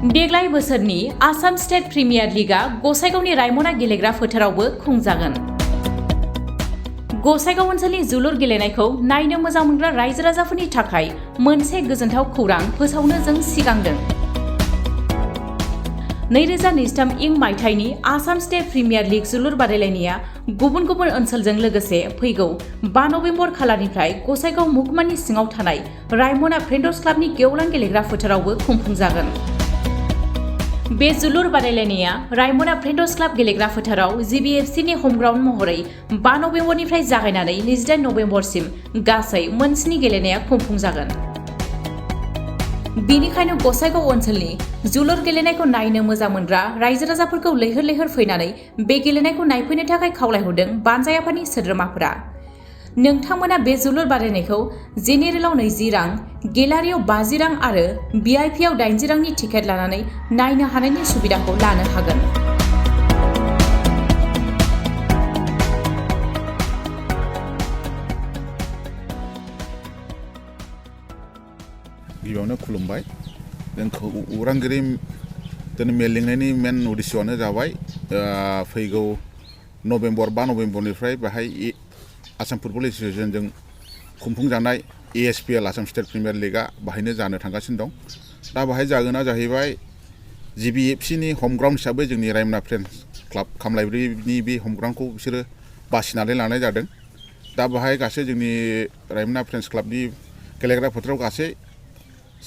देग्लाय बोसोरनि Assam state premier लीगआ गसाइगावनि रायमना गेलेग्रा फोथारावबो खुंजागोन। गसाइगाव ओनसोलनि जोलुर गेलेनायखौ नायनो मोजां मोनग्रा रायजो राजाफोरनि थाखाय मोनसे गोजोनथाव खौरां फोसावनो जों सिगांदों। 2023 इं मायथाइनि आसाम स्टेट प्रिमियार लीग जोलुर बादायलायनाया गुबुन गुबुन ओनसोलजों लोगोसे फैगौ 5 नबेम्बर खालारनिफ्राय गसाइगाव महकुमानि सिङाव थानाय रायमना फ्रेन्डर्स क्लाबनि गेवलां गेलेग्रा फोथारावबो खुंफुंजागोन। बे जोलुर बादायलायनाया रायमना फ्रेन्डर्स क्लाब गेलेग्रा फोथाराव जीबीएफसीनि हम ग्राउन्ड महरै 5 नबेम्बरनिफ्राय जागायनानै 28 नबेम्बरसिम गासै मोन 7 गेलेनाया खुंफुंजागोन। बेनिखायनो गसाइगाव ओनसोलनि जोलुर गेलेनायखौ नायनो मोजां मोनग्रा रायजो राजाफोरखौ लैहोर लैहोर फैनानै बे गेलेनायखौ नायफैनो थाखाय खावलायहरदों बानजाय आफादनि सोद्रोमाफोरा। नोंथांमोना बे जोलुर बादायनायखौ जेनेरेलाव 20 रां, गेलारियाव 50 रां आरो भिआइपिआव 80 रांनि टिकेट लानानै नायनो हानायनि सुबिदाखौ लानो हागोन। गिबियावनो खुलुमबाय। जोंखौ उरांगिरि दिनै मेल लिंनायनि मेन उद्देश्यआनो जाबाय फैगौ 5 नबेम्बरनिफ्राय बेहाय आसाम फुटबल एसोसिएशनजों खुंफुंजानाय ASPL आसाम स्टेट प्रिमियार लीगआ बाहायनो जानो थांगासिनो दं। दा बाहाय जागोना जाहैबाय जीबीएफसीनि हम ग्राउन्ड हिसाबै जोंनि रायमना फ्रेन्ड्स क्लाब खामलायब्रिनि बे हम ग्राउन्डखौ बिसोरो बासिनानै लानाय जादों। दा बाहाय गासै जोंनि रायमना फ्रेन्ड्स क्लाबनि गेलेग्रा फोथाराव गासै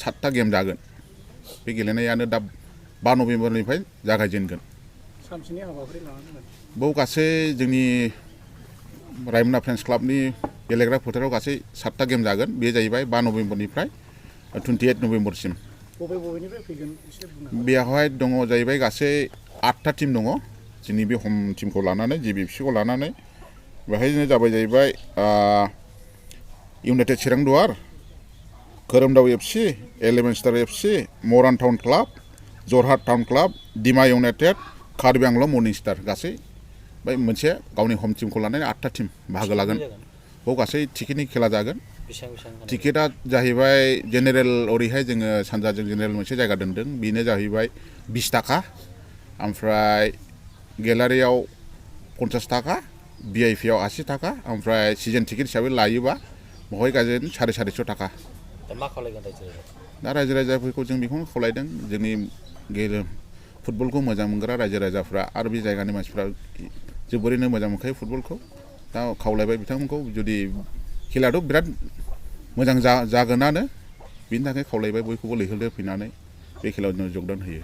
7टा गेम जागोन। बे गेलेनायानो दा 5 नबेम्बरनिफ्राय जागायजेनगोन। बेयाव गासै जोंनि रायमना फ्रेन्ड्स क्लाबनि गेलेग्रा फोथाराव गासै 7टा गेम जागोन। बे जाहैबाय 5 नबेम्बरनिफ्राय 28 नबेम्बरसिम। बेवहाय दङ जाहैबाय गासै 8टा टीम दङ। जोंनि बे हम टीमखौ लानानै जीबीएफसीखौ लानानै बेहायनो जाबाय united Chirang Duar, Khoromdao FC, 11 star FC, Moran town club, Jorhat town club, Dima united, Karbi Anglong morning star गासै बै मोनसे गावनि हम टीमखौ लानानै 8टा टीम बाहागो लागोन। बेयाव गासै टिकेटनि खेला जागोन। टिकेटआ जाहैबाय जेनेरेल ओरैहाय जोङो सानजाजों जेनेरेल मोनसे जायगा दोन्दों। बेनो जाहैबाय 20 थाखा, ओमफ्राय गेलारियाव 50 थाखा, भिआइपिआव 80 थाखा, ओमफ्राय सिजन टिकेट हिसाबै लायोबा बेवहाय गाजै 450 थाखा। दा रायजो राजाफोरखौ जों बेखौनो खावलायदों, जोंनि फुटबलखौ मोजां मोनग्रा रायजो राजाफ्रा आरो बे जायगानि मानसिफ्रा जोबोरैनो मोजां मोनखायो फुटबलखौ। दा खावलायबाय बिथांमोनखौ, जुदि खेलायाथ' बिराद मोजां जागोनानो, बिनि थाखाय खावलायबाय बयखौबो लैहोर लैहोर फैनानै बे खेलायाव जगदान होयो।